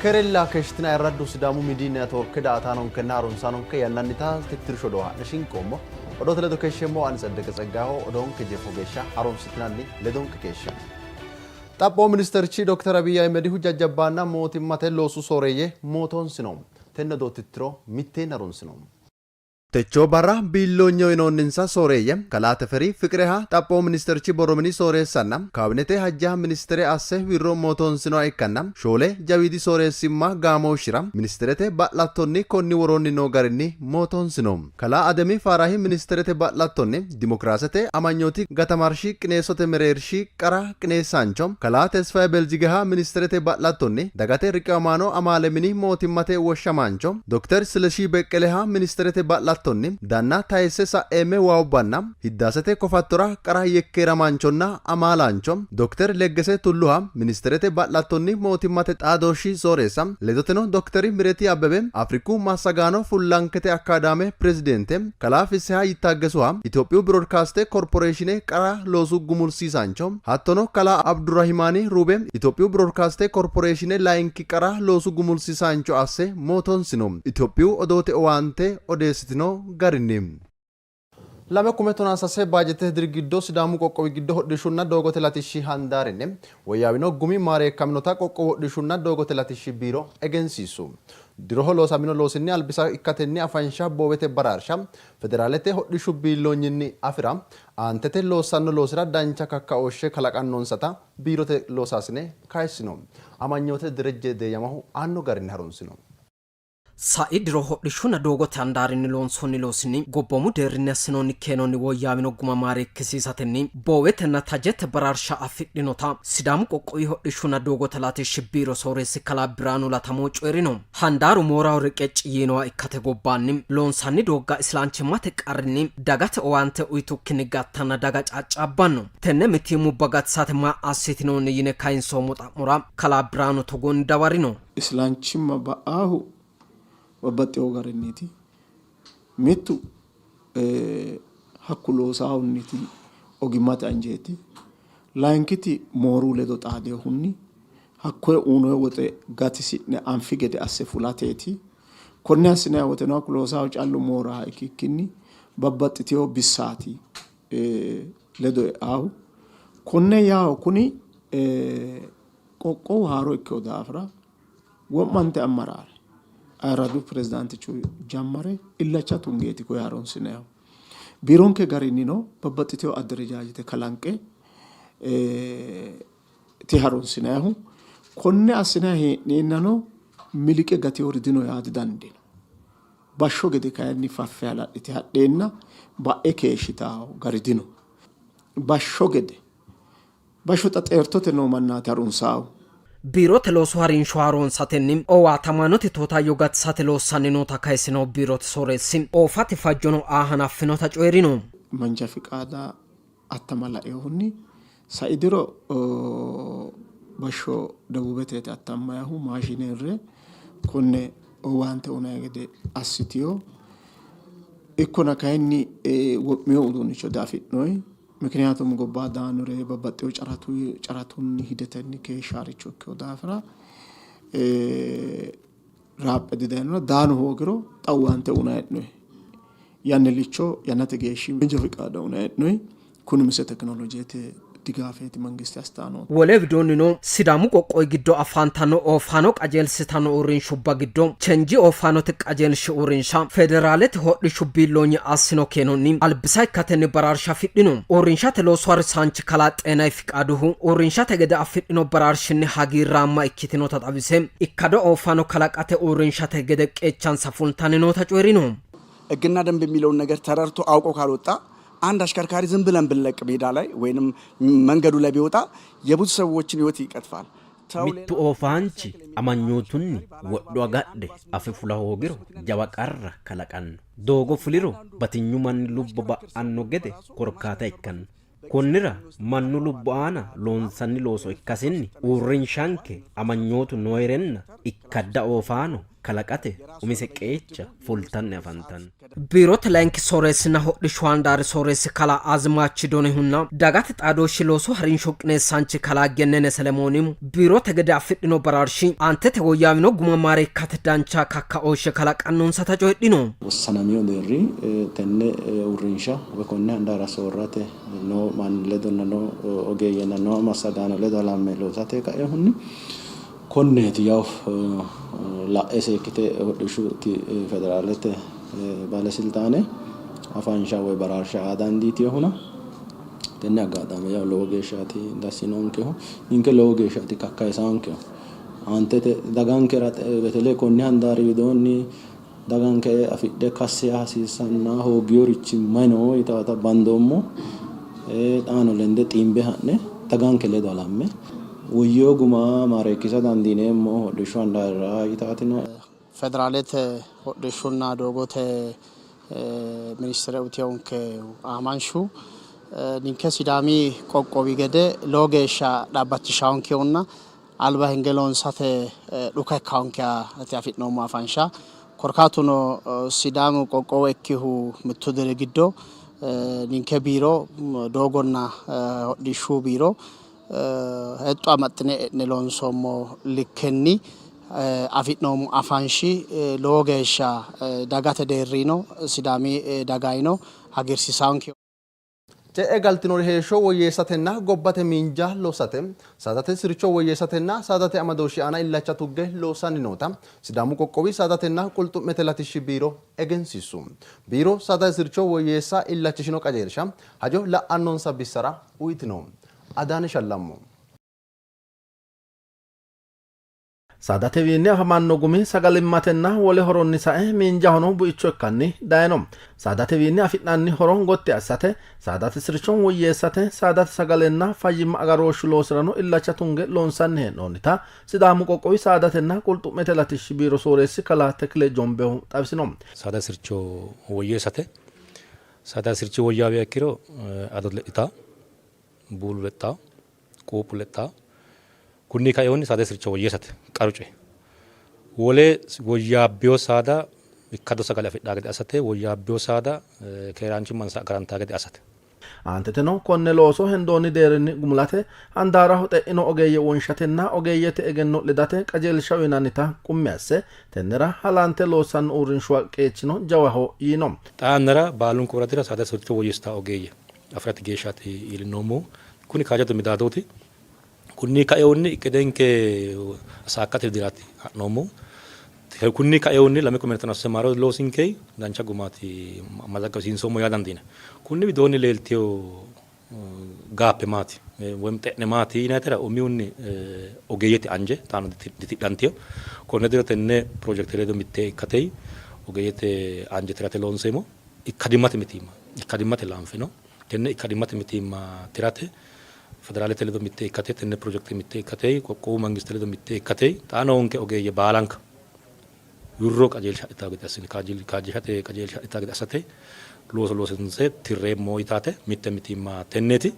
Keerella keeshshitina ayirraddu Sidaamu Midiyi Neetworke daa''ataanonkenna harunsaanonke yannannita tittirshu odoo haa'ne shinqoommo. Odoote ledo keeshsheemmo ani Tseddeqe Tseggayeho. Odoonke jeefo geeshsha harunsitinanni ledonke keeshshe. Xaphoomu ministerchi Dokter Abiy Ahimedihu jajjabbaanna mootimmate loosu sooreeyye mootoonsino. Tenne odoo tittiro mitteenni harunsino. Techo barra biilloonye uyinoonninsa sooreeyye Kalaa Teferi Fiqireha Xaphoomu ministirchi borro mini sooreessanna kaawinete hajja ministire asse wirro mootoonsinoha ikkanna shoole jawiidi sooreessimma gaamooshshira ministerete ba'lattonni konni woroonni noo garinni mootoonsino. Kalaa Ademi Faarahi ministerete ba'lattonni dimokiraasete amanyooti gatamarshi qineessote mereershi qara qineessaancho, Kalaa Tesfaye Beljigeha ministerete ba'lattonni dagate riqiwamaano amaale mini mootimmate woshshamaancho, Dokter Sileshi Beqqeleha ministerete ba'lattonni danna tayisse sa'eemme waawubbanna hiddaasete kofattora qara yekkeeramaanchonna amaalaancho, Dokter Leggese Tulluha ministerete ba'lattonni mootimmate xaadooshshi sooreessa, ledoteno Dokteri Mireti Abbebe Afriku massagaano fullankete akkaadaame pirezideente, Kalaa Fisseha Yittaaggesuha Itophiyu Birodkaaste Korporeeshine qara loosu gumulsiisaancho hattono Kalaa Abdurahimaani Ruube Itophiyu Birodkaaste Korporeeshine layinki qara loosu gumulsiisaancho asse mootoonsino. Itophiyu odoote owaante odeessitino garinni. 2013 baajettete diri giddo Sidaamu qoqqowi giddo hodhishshunna doogote latishshi handaarinni woyyaawino gumi maareekkaminota qoqqowu hodhishshunna doogote latishshi biiro egensiissu. Diroho loosamino loosinni albisa ikkatenni afansha boowete baraarsha Federaalete hodhishshu biilloonyinni afi'ra aantete loossanno loosira dancha kakkaooshshe kalaqannonsata biirote loosaasine kayissino. Amanyoote Derejje Deeyamahu aanno garinni harunsino. Sai diro hodhishshunna doogote handaarinni loonsoonni loosinni gobboomu deerrinni assinoonni keenonni woyyaawino guma maareekkisiisatenni boowetenna tajete baraarsha afidhinota Sidaamu qoqqowi hodhishshunna doogote latishshi biiro sooreessi kalaa Birhaanu Latamo coyi'rino. Handaaru mooraho reqecci yiinoha ikkate gobbaanni loonsanni doogga islaanchimmate qarrinni dagate owaante uyitukkinni gattanna daga caaccaabbanno. Tenne mitiimmubba gatisate maa assitinoonni yine kayinsoommo xa'mora kalaa Birhaanu togoonni dawarino. Islanchimma ba'aahu babbaxxewo garinniiti. Mittu hakku loosaahunniti ogimmate anjeeti. Layinkiti mooru ledo xaadinohunni hakkoye uyinoyi woxe gatisi'ne anfi gede asse fulateeti. Konne assinanni woteno hakku loosaahu callu mooraha ikkikkinni babbaxxitewo bissaati ledo e'aahu. Konne yawo kuni Qoqqowu haaro ikkino daafira wo'mante ammaraare ayirradu pirezidaantichu jammare illacha tungeeti koye harunsinannihu. Biironke garinnino babbaxxitino adderejaajete kalanqe ti harunsinannihu. Konne assinanni hee'neennano miliqe gatinori dino yaa didandiinanni. Bashsho gede kayinni faffe hala'lite hadheenna ba'e keeshshitanno gari dino. Bashsho gede Bashsho xa xeertote noo mannaati harunsaahu. Biirote loosu harinsho haaroonsatenni owaatamaanote tootayyo gatisate loossanni noota kayisino biirote sooreessi, oofate fajjono aa hanaffinota coyi'rino. Manja fiqaada attama lainohunni sai diro bashsho Debubeteti attammayihu maashine hirre konne owaante uynanni gede assitino. Ikkona kayinni wo'mino uduunnicho diafi'noonni. Mikiniyatum gobba daanore babbaxxewo caratunni hidetenni keeshshaaricho ikkino daafira raaphe didayinona daano hoogiro xa owaante uyinanni hee'noyi. Yannillicho yannate geeshshi menja fiqaada uyinanni hee'noyi. Kuni mise tekinolojete digaafeeti mangiste assitanni noohu. Wole widoonnino Sidaamu qoqqowi giddo afantanno oofaano qajeelsitanno uurrinshubba giddo Chenji oofaanote qajeelshi uurrinsha Federaalete hodhishshu biilloonyi assino keenonni albisa ikkatenni baraarsha afidhino. Uurrinshate loosu harisaanchi kalaa Xeenaye Fiqaaduhu uurrinshate gede afidhino baraarshinni hagiirraamma ikkitinota xawise, ikkado oofaano kalaqate uurrinshate gede qeechansa fultanni noota coyi'rino. ሕግና ደንብ የሚለውን ነገር ተረድቶ አውቆ ካልወጣ አንድ አሽከርካሪ ዝም ብለን ብንለቅ ሜዳ ላይ ወይንም መንገዱ ላይ ቢወጣ የብዙ ሰዎችን ሕይወት ይቀጥፋል። Mittu oofaanchi amanyootunni wodho agadhe afe fula hoogiro jawa qarra kalaqanno. Doogo fuliro batinyu manni lubbo ba'anno gede korkaata ikkanno. Konnira mannu lubbo aana loonsanni looso ikkasinni uurrinshanke amanyootu noorerenna ikkadda oofaano kalaqate umise qeecha fultanni afantanno. Biirote layinki sooreessinna hodhishshu handaari sooreessi kalaa Azimaachi Donihunna dagate xaadooshshi loosu harinsho qineessaanchi kalaa Gennene Selemooni biirote gede afidhino baraarshi aantete woyyaawino guma maareekkate dancha kakkaooshshe kalaqannonsata coyidhino. Wossanamino deerri tenne uurrinsha woy konne handaara soorrate noo manni ledonna noo ogeeyyenna noo massagaano ledo halamme loosate kainohunni konneeti yawu la'e seekkite hodhishshu federaalete baalesilxaane afansha woy baraarsha aa dandiitinohuna tenne aggaxaame yawu lowo geeshshaati dassinonkehu ninke lowo geeshshaati kakkayisaankehu aantete dagankera betele konni handaari widoonni daganke afidhe kassi yaa hasiissanna hoogiyorichi mayi no yitaata bandoommo. Xaano lende xiimbe ha'ne daganke ledo halamme woyyewo guma maareekkisa dandiineemmo hodhishshu handaarira yitaatino. Federaalete hodhishshunna doogote ministere uytinonke aamanshu ninke Sidaami qoqqowi gede lowo geeshsha dhaabbachishawonkehunna alba hinge loonsate dhuka ikkawonkehati afi'noommo afansha. Korkaatuno Sidaamu qoqqowo ikkihu mittu diri giddo ninke biiro doogonna hodhishshu biiro hexxo amaxxine e'ne loonsoommo likkenni afi'noommo afanshi lowo geeshsha dagate deerrino Sidaami dagayino hagiirsiisaanke. Ce'e galtinori heeshsho woyyeessatenna gobbate miinja lossate saadate sircho woyyeessatenna saadate amadooshshi aana illacha tugge loossanni noota Sidaamu qoqqowi saadatenna qulxu'mete latishshi biiro egensiissu. Biiro saadate sircho woyyeessa illachishino qajeelsha hajo la'annonsa bissara uytino. Adaane Shallammo. Saadatewiinni afamanno gumi sagalimmatenna wole horonni sae miinjahono buicho ikkanni dayino. Saadatewiinni afi'nanni horo gotti assate, saadate sircho woyyeessate, saadate sagalenna fayyimma agarooshshu loosirano illacha tunge loonsanni hee'noonnita Sidaamu qoqqowi saadatenna qulxu'mete latishshi biiro sooreessi kalaa Tekile Jombehu xawisino. Saadate sircho woyyeessate, saadate sirchi woyyaawiha ikkiro ado lexxitanno, buulu lexxanno, quuphu lexxanno. Kunni kainohunni saadate sircho woyyeessate qaru coyi. Wole woyyaabbino saada ikkado sagale afidhanno gede assate, woyyaabbino saada keeraanchimmansa agarantanno gede assate. Aanteteno konne looso hendoonni deerrinni gumulate handaaraho xe'ino ogeeyye wonshatenna ogeeyyete egenno ledate qajeelsha uynannita qummi asse, tennera halante loossanno uurrinshuwa qeechino jawaho yiino. Xaa yannara baalunku woradira saadate sircho woyyeessitanno ogeeyye afi'rate geeshshaati iillinoommohu. Kuni kaajjado midaadooti. Kunni kainohunni iqqidenke saakkate widiraati ha'noommohu. Kunni kainohunni 2016 maaro loosinke dancha gumaati mazagabisiinsoommo yaa dandiinanni. Kunni widoonni leeltino gaappe maati woyim xe'ne maati yinayitera umihunni ogeeyyete anje xaano ditidhantino. Konne diro tenne pirojekte ledo mitte ikkate ogeeyyete anje tirate loonseemmo. Ikkadimmate mitiimma, ikkadimmate laanfe no. Tenne ikkadimmate mitiimma tirate Federaalete ledo mitte ikkate, tenne pirojekte mitte ikkate, qoqqowu mangiste ledo mitte ikkate xa noonke ogeeyye baalanka wirro qajeelsha adhitanno gede assine kaajjishate qajeelsha adhitanno gede assate looso loosinse tirreemmo yitaate mitte mitiimma tenneeti.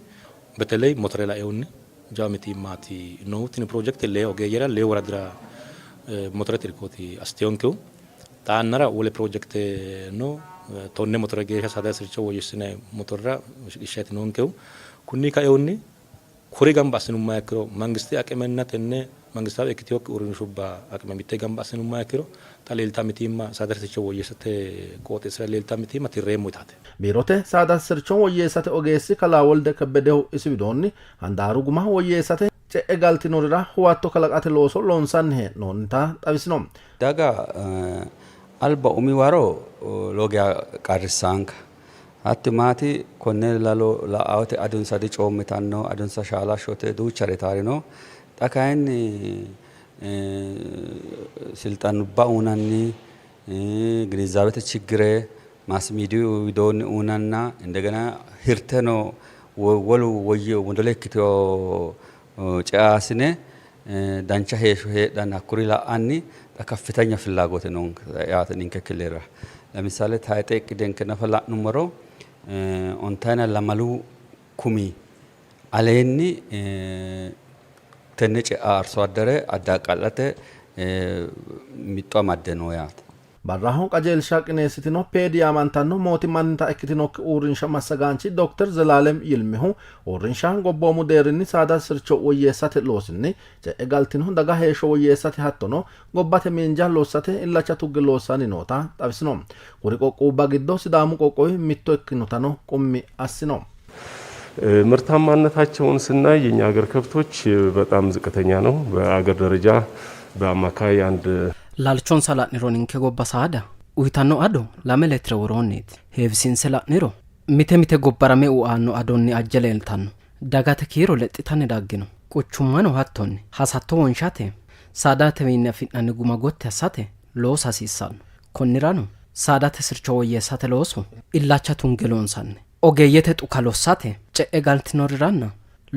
Beteley motore lainohunni jawa mitiimmaati noohu. Tini pirojekte lee ogeeyyera lee woradira motorete irkooti assitinonkehu. Xaa yannara wole pirojekte no tonne motore geeshsha saadate sircho woyyessine motorra shiqishshaati noonkehu. Kunni kainohunni kuri gamba assinummoha ikkiro mangiste aqimenna tenne mangistaawe ikkitinokki uurrinshubba aqime mittee gamba assinummoha ikkiro xa leeltanno mitiimma saadate sircho woyyeessate qooxeessira leeltanno mitiimma tirreemmo yitaate. Biirote saadate sircho woyyeessate ogeessi kalaa Wolde Kebbedehu isi widoonni, handaaru guma woyyeessate ce'e galtinorira huwatto kalaqate looso loonsanni hee'noonnita xawisino. Daga alba umi waro lowo geya qarrissaanka. Hatti maati konne lalo la'awote adonsa dicoommitanno, adonsa shaalashshote, duuchare itaari no. Xa kayinni silxanubba uynanni, ginizaawete chiggire maas miidiyu widoonni uynanna indegena hirteno wolu woyye modole ikkitino ceaasine dancha heeshsho heedhanna hakkuri la'anni xa kaffitanya fillaagote noonke yaate ninke killilera. Lemisaale tayxe iqqidenke nafa la'nummoro ontayina lamalu kumi aleenni tenne cea arso addare addaqqa'late mixo amadde no yaate. Barraho qajeelsha qineessitino peedi yaamantanno mootimmannita ikkitinokki uurrinsha massagaanchi Dr. Zelaalem Yilmihu uurrinsha gobboomu deerrinni saada sircho woyyeessate loosinni ce'e galtino daga heeshsho woyyeessate hattono gobbate miinja lossate illacha tugge loossanni noota xawisino. Kuri qoqqowubba giddo Sidaamu qoqqowi mitto ikkinotano qummi assino. ምርታማነታቸውን ስናይ የኛ ሀገር ከብቶች በጣም ዝቅተኛ ነው። በአገር ደረጃ በአማካይ አንድ Laalchonsa la'niro ninke gobba saada uyitanno ado 2 leetire woroonniiti. Heewisiinse la'niro mite mite gobbara meu aanno adonni ajje leeltanno. Dagate kiiro lexxitanni daggino. Quchummano hattonni hasatto wonshate saadatewiinni afi'nanni guma gotti assate loosa hasiissanno. Konnirano saadate sircho woyyeessate looso illacha tunge loonsanni. Ogeeyyete xuka lossate ce'e galtinoriranna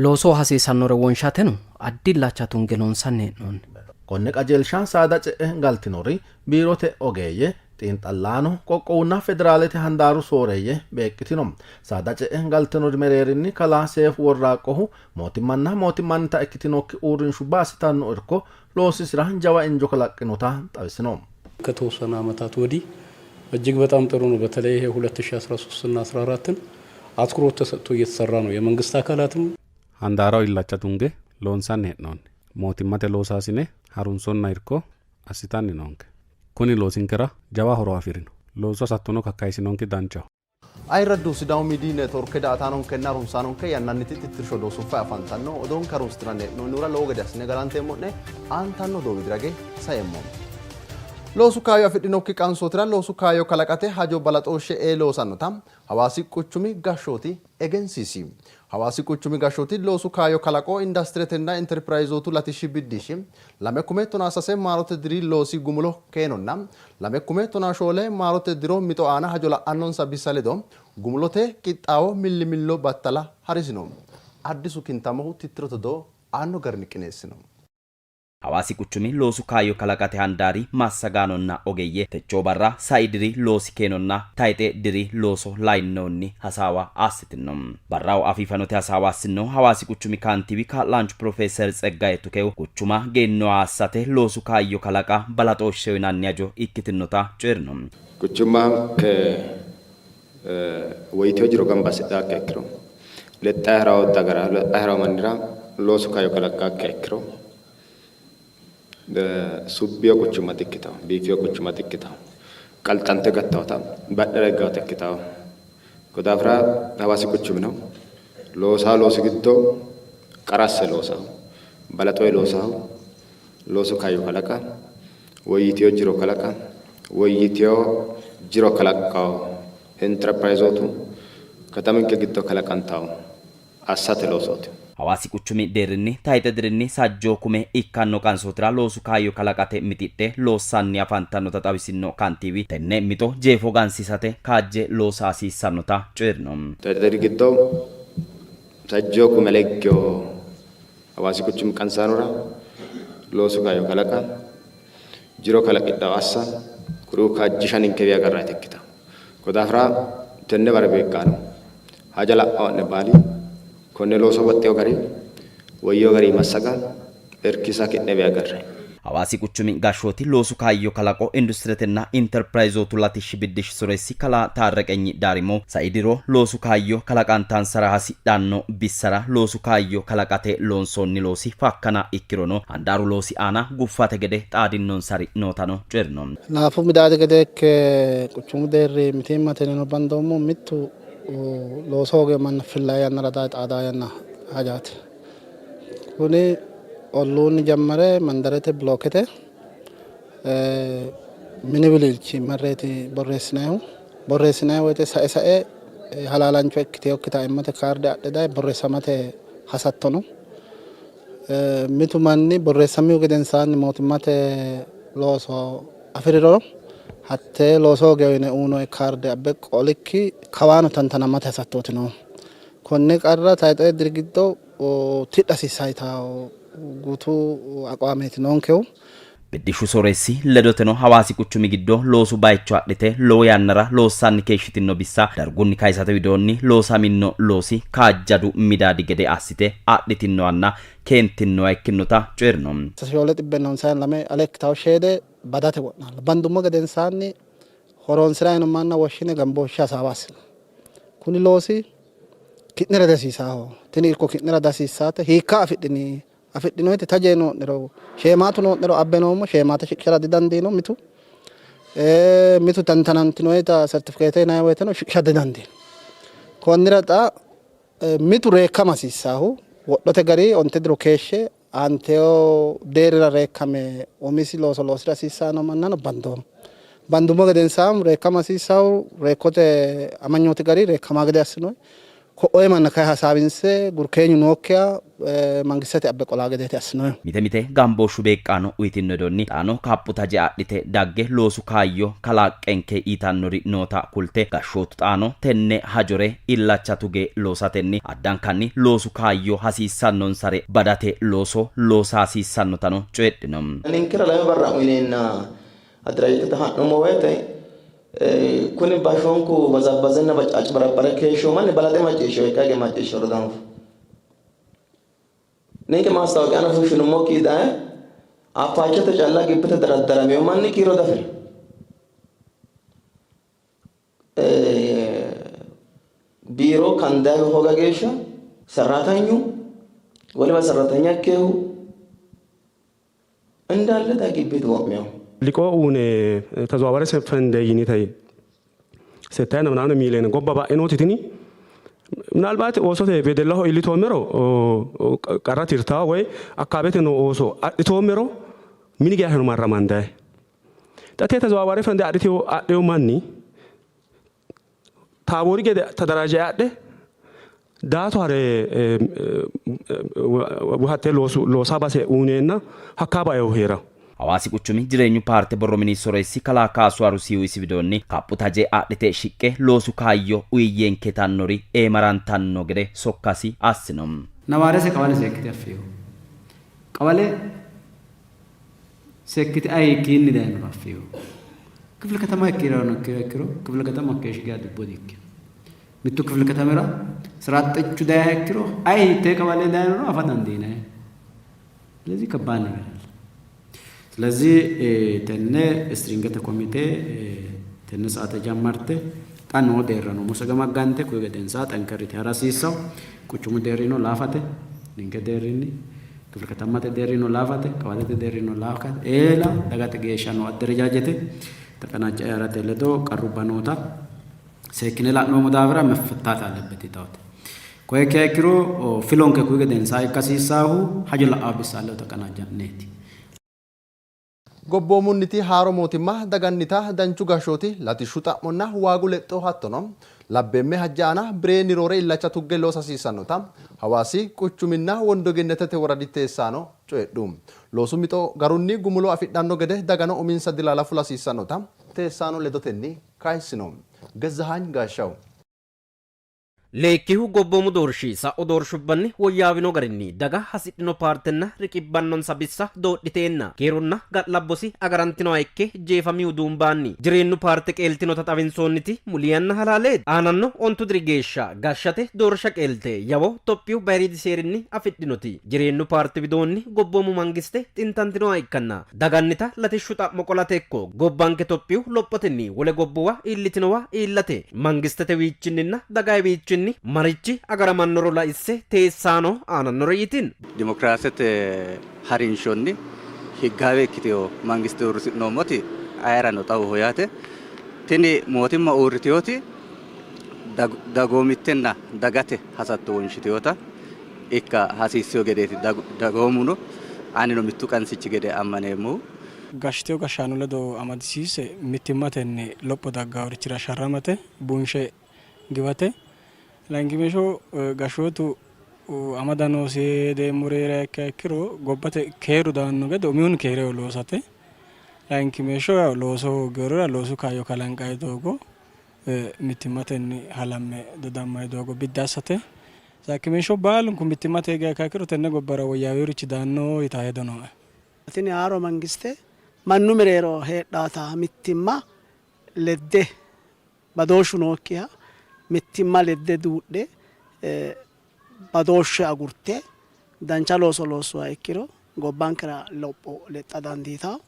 loosoho hasiisannore wonshateno addi illacha tunge loonsanni hee'noonni. Konne qajeelsha saada ce'e galtinori biirote ogeeyye xiinxallaano qoqqowunna federaalete handaaru sooreeyye beeqqitino. Saada ce'e galtinori mereerinni kalaa Seefu Worraaqohu mootimmanna mootimmannita ikkitinokki uurrinshubba assitanno irko loosisira jawa injo kalaqqinota xawisino. ከተወሰነ ዓመታት ወዲህ እጅግ በጣም ጥሩ ነው። በተለይ ይሄ 2013 እና 14ን አትኩሮት ተሰጥቶ እየተሰራ ነው። የመንግስት አካላትም Handaaraho illacha tunge loonsanni hee'noonni. Mootimmate loosaasine harunsonna irko assitanni noonke. Kuni loosinkera jawa horo afi'rino. Loosu hasattono kakkayisinonke danchaho. Ayirraddu Sidaamu Miidiyi Neetworke daa''ataanonkenna harunsaanonke yannanniti tittirshu odoo suffe afantanno. Odoonke harunsitinanni hee'noonnihura lowo gede assine galanteemmo'ne. Aantanno odoo widira hige saeemmo. Loosu kaayyo afidhinokki qansootira loosu kaayyo kalaqate hajo balaxooshshe ee loosannota Hawaasi quchumi gashshooti egensiisi. Hawaasi quchumi gashshooti loosu kaayyo kalaqo industiretenna interpirayizootu latishshi biddishshi 2013 maarote diri loosi gumulo keenonna 2014 maarote diro mixo aana hajo la'annonsa bissa ledo gumulote qixxaawo millimillo battala harisino. Addisu Kintamohu tittirote odoo aanno garinni qineessino. Hawaasi quchumi loosu kaayyo kalaqate handaari massagaanonna ogeeyye techo barra sai diri loosi keenonna tayxe diri looso lainoonni hasaawa assitino. Barraho afiifanote hasaawa assino Hawaasi quchumi kantiiwi kaa'laanchu Pirofeeser Tseggaye Tukehu quchuma geennoha assate loosu kaayyo kalaqa balaxooshshe uyinanni hajo ikkitinota coyi'rino. Quchumanke woyyitino jiro gamba assidhakkiha ikkiro, lexxayi harawo dagara, lexxayi harawo mannira loosu kaayyo kalaqqakkiha ikkiro subbino quchumma dikkitawo, biifino quchumma dikkitawo, qalxante gattawota badhera higgawota ikkitawo. Ko daafira Hawaasi quchumino loosawo loosi giddo qara asse loosawo, balaxoye loosawo, loosu kaayyo kalaqa, woyyitino jiro kalaqa, woyyitino jiro kalaqqawo interpirayizootu kataminke giddo kalaqantawo assate loosooti. Hawaasi quchumi deerrinni tayxe dirinni sajjoo kume ikkanno qansootira loosu kaayyo kalaqate mixidhe loossanni afantannota xawisinno kantiiwi, tenne mixo jeefo gansiisate kaajje loosa hasiissannota coyi'rino. Tayxe diri giddo sajjoo kume leggewo Hawaasi quchumi qansaanora loosu kaayyo kalaqa, jiro kalaqidhawo assa, kuriuu kaajjisha ninkewi agarrannita ikkitanno. Ko daafira tenne bare beeqqaano haja la'awo'ne baali konne looso baxxewo gari woyyewo gari massaga irkisa ki'newi agarranni. Hawaasi quchumi gashshooti loosu kaayyo kalaqo industiretenna interpirayizootu latishshi biddishshi soreessi kalaa Taarreqenyi Daarimo sai diro loosu kaayyo kalaqantansara hasidhanno bissara loosu kaayyo kalaqate loonsoonni loosi fakkana ikkirono handaaru loosi aana guffate gede xaadinnonsari nootano coyi'rino. Laafu midaadi gede ikke quchumu deerri mitiimmate yineno bandoommo. Mittu looso hoogino manna fillaa yannara daye xaadaa yanna hajaati. Kuni olluunni jammare mandarete bilookete mini wiliilchi marreeti borreessinayihu. Borreessinayi woyte sae sae halaalancho ikkiteyokkita ayimmate kaarde adhe daye borreessamate hasatto no. Mitu manni borreessamihu gedensaanni mootimmate looso afi'riro hattee looso hoogeyo yine uyinoyi kaarde abbe qolikki kawaano tantanamate hasattooti noohu. Konne qarra tayxe diri giddo tidha hasiissawo yitawo gutu aqwaameeti noonkehu. Biddishshu sooreessi ledoteno Hawaasi quchumi giddo loosu bayicho adhite lowo yannara loossanni keeshshitino bissa dargunni kayisate widoonni loosamino loosi kaajjadu midaadi gede assite adhitinohanna keentinnoha ikkinota coyi'rino. Shoole xibbenna honsaayina lame ale ikkitanno sheede badate wo'naallo. Bandummo gedensaanni horonsi'ranni noo manna woshshine gambooshshe hasaawa assino. Kuni loosi ki'nera dihasiisaho. Tini irko ki'nera dihasiissaate. Hiikka afidhini? Afidhinoyiti taje noo'nero, sheemaatu noo'nero abbe noommo. Sheemaate shiqishara didandiino mitu. Mitu tantanantinoyita sertifikeete yinanni woyteno shiqisha didandiino. Konnira xa mitu reekkama hasiissaahu wodhote gari onte diro keeshshe aanteyo deerrira reekkame umisi looso loosira hasiissanno mannano bandoommo. Bandummo gedensaanni reekkama hasiissaahu reekkote amanyooti gari reekkama gede assinoyi. Ko'oye manna kayi hasaawinse gurkeenyu nookkiha mangistete abbe qolaa gedeeti assinoyihu. Mite mite gambooshshu beeqqaano uyitinno hedonni xaano kaphu taje adhite dagge loosu kaayyo kalaqqenke yitannori noota kulte gashshootu xaano tenne hajore illacha tuge loosatenni addankanni loosu kaayyo hasiissannonsare badate looso loosa hasiissannotano coyidhino. Ninkera lame barra uyineenna adderajaajete ha'nummo woyte kuni bashshonku bazabbazenna acbarabbare keeshshino manni balaxe macciishshino ikka hige macciishshinoro danfu. Ninke maastaawoqiyano fushshinummokki daye Apaachete calla gibbete daraddaramino manni kiiro dafino. Biiro kandayu hooga geeshsha sarratanyu wolewa sarratanya ikkehu እንዳለ daye wo'mino. Liqoo uune ተዘዋዋሪ ፈንድ yinitay settayina ምናምን ሚሊዮን gobba ba'inoti tini ምናልባት oosote wedellaho iillitoommero qarra tirtaa woy akkaabete noo ooso adhitoommero mini geeshshano marramandayi. Xa tee ተዘዋዋሪ ፈንድ adhiyo manni taaboori gede tadaraje adhe daato hare hattee loosa base uuneenna hakkaa baehu heerawo. Hawaasi quchumi jireenyu paarte borro mini soreessi kalaa Kaasu Arusiyu isi widoonni kaphu taje adhite shiqqe loosu kaayyo uyiyyenke yitannori eemarantanno gede sokkasi assino. Nawaarese qawale seekkite affino. Qawale seekkite ayi hiikkiinni dayinoro affino. Kifile katama ikkirano ikkiro ikkiro kifile katama hakkeeshshi geya dubbo dikkino. Mittu kifile katamira ስራ አጥቹ dayiha ikkiro ayi hiittee qawale dayinoro afa dandiinanni. ስለዚህ ከባድ ነገር አለ። ስለዚህ tenne istiringete komite tenne saate jammarte xa noo deerra no muse gamaggante kuyi gedensaa xankarrite hara hasiissawo quchumu deerrino laafate ninke deerrinni ክፍለ ከተማte deerrino laafate qawalete deerrino laafate eela dagate geeshsha noo adderejaajete ተቀናጀ harate ledo qarrubba noota seekkine la'noommo daafira መፈታት አለበት ይታወት koye ikkiha ikkiro filonke kuyi gedensaa ikka hasiissaahu hajo la'aa bissa ledo ተቀናጀneeti. Gobboomunniti haaro mootimma dagannita danchu gashshooti latishshu xa'monna waagu lexxo hattono labbeemme hajja aana bireeni roore illacha tugge loosa hasiissannota Hawaasi quchuminna Wondo Gennetete woradi teessaano coyidhu. Loosu mixo garunni gumulo afidhanno gede dagano uminsa dilaala fula hasiissannota teessaano ledotenni kayissino. Gezahany Gaashshaw. Leekkihu gobboomu doorshi sa'u doorshubbanni woyyaawino garinni daga hasidhino paartenna riqibbannonsa bissa doodhiteenna keerunna ga'labbosi agarantinoha ikke jeefamihu duumbaanni jireenyu paarte qeeltinota xawinsoonniti muli yanna halaaleeti. Aananno ontu diri geeshsha gashshate doorsha qeelte yawo Tophiyu bayiriidi seerinni afidhinoti jireenyu paarte widoonni gobboomu mangiste xintantinoha ikkanna dagannita latishshu xa'mo qolate ikko gobbanke Tophiyu lophotenni wole gobbuwa iillitinowa iillate mangistete wiichinninna dagaye wiichinni marichi agaramannoro laisse teessaano aanannore yitin. Dimokiraasete harinshonni higgaawe ikkiteyo mangiste uurrisi'noommoti ayerano xawoho yaate. Tini mootimma uurriteyoti dagoomittenna dagate hasatto wonshiteyota ikka hasiissiyo gedeeti. Dagoomuno anino mittu qansichi gede ammaneemmohu. Gashshiteyo gashshaano ledo amadisiise mittimmatenni lopho daggaaworichira sharramate bunshe giwate layinkimeeshsho gashshootu amada noosi hedeemmori heeriha ikkiha ikkiro gobbate keeru daanno gede umihunni keereho loosate layinkimeeshsho looso hoogginorira loosu kaayyo kalanqayi doogo mittimmatenni halamme dodammayi doogo biddi assate sayikkimeeshsho baalunku mittimmate higiha ikkiha ikkiro tenne gobbara woyyaaweworichi daanno yitaa hedo nooe. Tini haaro mangiste Mannu mereero heedhaata mittimma ledde badooshshu nookkiha mittimma ledde duudhe badooshshe agurte dancha looso loossuha ikkiro gobbankera lopho lexxa dandiitanno.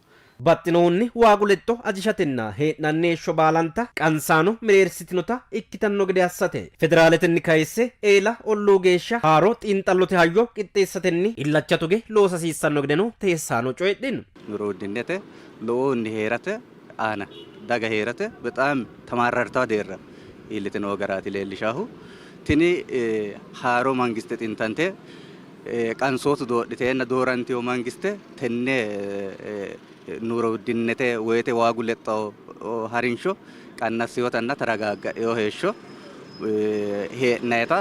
Baxxinohunni waagu lexxo ajishatenna hee'nanni heeshsho baalanta qansaano mereersitinota ikkitanno gede assate Federaaletenni kayisse eela olluu geeshsha haaro xiinxallote hayyo qixxeessatenni illacha tuge loosa hasiissanno gedeno teessaano coyidhino. ኑሮ ውድነት lowohunni hee'rate aana daga hee'rate bexaam tamaarrartawo deerra iillitino garaati leellishaahu. Tini haaro mangiste xintante qansootu doodhiteenna doorantino mangiste tenne ኑሮ ውድነቴ woyte waagu lexxo harinsho qannassinotanna taragaaggaino heeshsho hee'nayita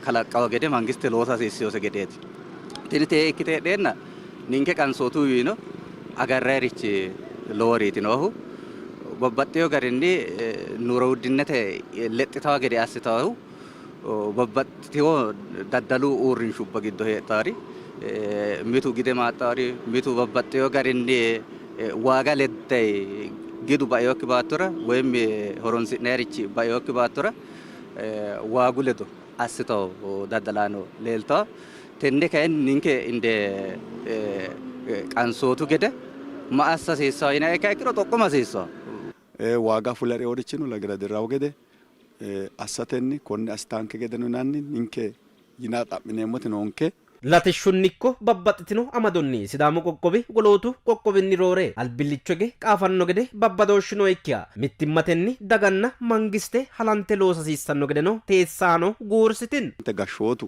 kalaqqawo gede mangiste loosa hasiissinose gedeeti. Tini tee ikkite heedheenna ninke qansootuwiino agarrayirichi loworiiti noohu. Babbaxxeyo garinni ኑሮ ውድነቴ lexxitawo gede assitahu babbaxxitewo daddalu uurrinshubba giddo heedhawori mitu gide maaxxawori mitu babbaxxeyo garinni waaga ledday gidu bainokki baattora woyim horonsi'nayirichi bainokki baattora waagu ledo assitawo daddalaano leeltawo. Tenne kayinni ninke inde qansootu gede ma assa hasiissawo yiniha ikkiha ikkiro xoqqoma hasiissawo. Waaga fule ha'reeworichino lagira dirrawo gede assatenni konne assitanke gedeno yinanni ninke yina xa'mineemmoti noonke. Latishshunni ikko babbaxxitino amadonni Sidaamu qoqqowi wolootu qoqqowinni roore albillicho hige qaafanno gede babbadooshshu nooikkiha mittimmatenni daganna mangiste halante loosa hasiissanno gedeno teessaano guwursitino. Gashshootu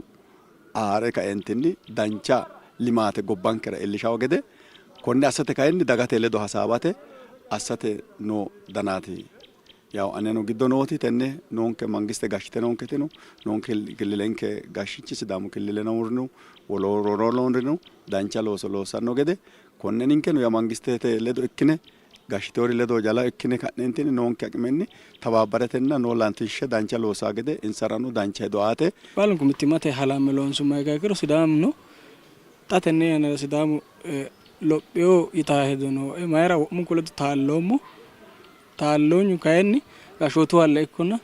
haare kaentinni dancha limaate gobbankera iillishawo gede konne assate kayinni dagate ledo hasaawate assate noo danaati. Yaw aneno giddo nooti tenne noonke mangiste gashshite noonketino noonke killilenke gashshichi Sidaamu killile noorino wolooru dancha looso loossanno gede konne ninkeno ya mangistete ledo ikkine gashshiteori ledo jala ikkine ka'neentinni noonke aqimenni tabaabbaretenna noo lantishshe dancha loosaa gede insarano dancha hedo aate. Baalunku mittimmate halamme loonsummoha ikkiha ikkiro Sidaamuno xa tenne yannara Sidaamu lophino yitaa hedo nooe. Mayira wo'munku ledo taalloommo. Taalloonyu kayinni gashshootuhalla ikkona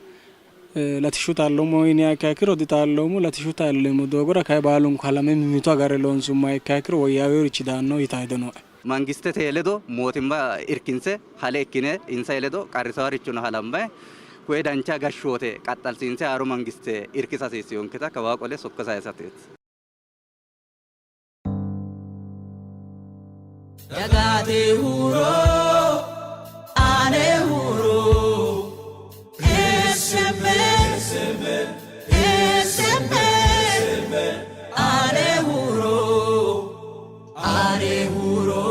latishshu taalloommo yiniha ikkiha ikkiro ditaalloommo. Latishshu taalleemmo doogora kayi baalunku halame mimmito agarre loonsummoha ikkiha ikkiro woyyaawinorichi daanno yitaa hedo nooe. Mangistete ledo mootimma irkinse hale ikkine insa ledo qarrisaworichono halammayi koye dancha gashshoote qaxxalsiinse haaro mangiste irkisa hasiissinonketa kawaa qole sokka sayisateeti. Dagate huuro ane huuro SMN SMN ane huuro ane huuro.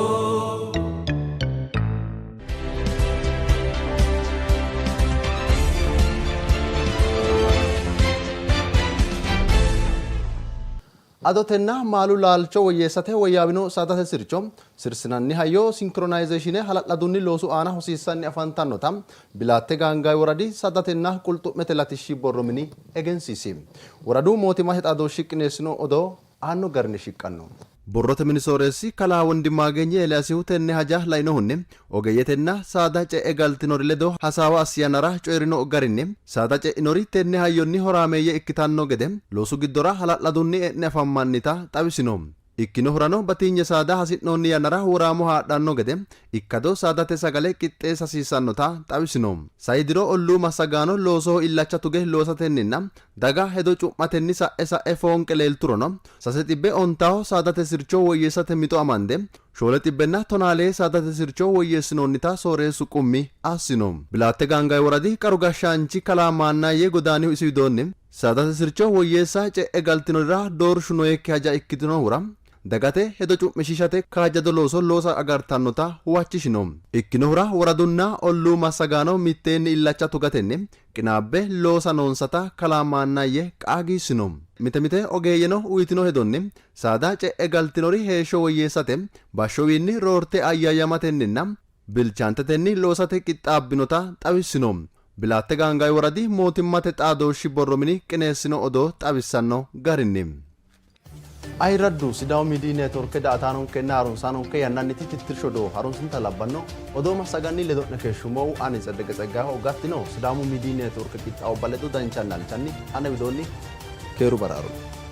Adotenna maalu laalcho woyyeessate woyyaawino saadate sircho sirsinanni hayyo sinkiroonayizeeshine hala'ladunni loosu aana hosiissanni afantannota Bilaatte Gaangaawi woradi saadatenna qulxu'mete latishshi borro mini egensiisi. Woradu mootimmate xaadooshshi qineessino odoo aanno garinni shiqqanno. Borrote mini sooreessi kalaa Wondimaagenyi Eeliyaasihu tenne haja lainohunni ogeeyyetenna saada ce'e galtinori ledo hasaawa assi yannara coyi'rino garinni, saada ce'inori tenne hayyonni horaameeyye ikkitanno gede loosu giddora hala'ladunni e'ne afammannita xawisino. Ikkinohurano batinye saada hasi'noonni yannara woraamo haadhanno gede ikkado saadate sagale qixxeessa hasiissannota xawisino. Sai diro olluu massagaano loosoho illacha tuge loosatenninna daga hedo cu'matenni sa'e sa'e foonqe leelturono 350 saadate sircho woyyeessate mixo amande 712 saadate sircho woyyeessinoonnita sooreessu qummi assino. Bilaatte Gaangawi woradi qaru gashshaanchi kalaa Maannaye Godaanihu isi widoonni, saadate sircho woyyeessa ce'e galtinorira doorshu noyekki haja ikkitinohura dagate hedo cu'mishiishate kaajjado looso loosa agartannota huwachishino. Ikkinohura woradunna olluu massagaano mitteenni illacha tugatenni qinaabbe loosa noonsata kalaa Maannayye qaagiissino. Mite mite ogeeyyeno uytino hedonni, saada ce'e galtinori heeshsho woyyeessate bashshowiinni roorte ayyaayamatenninna bilchaantetenni loosate qixxaabbinota xawissino. Bilaatte Gaangaawi woradi mootimmate xaadooshshi borro mini qineessino odoo xawissanno garinni. Ayirraddu Sidaamu Miidiyi Neetworke daa''ataanonkenna harunsaanonke yannanniti tittirshu odoo harunsinta labbanno odoo massaganni ledo'ne keeshshummohu ani Tseddeqe Tseggayeho gattino Sidaamu Miidiyi Neetworke qixxaawubba ledo danchanna halchanni ane widoonni keeru baraarunni.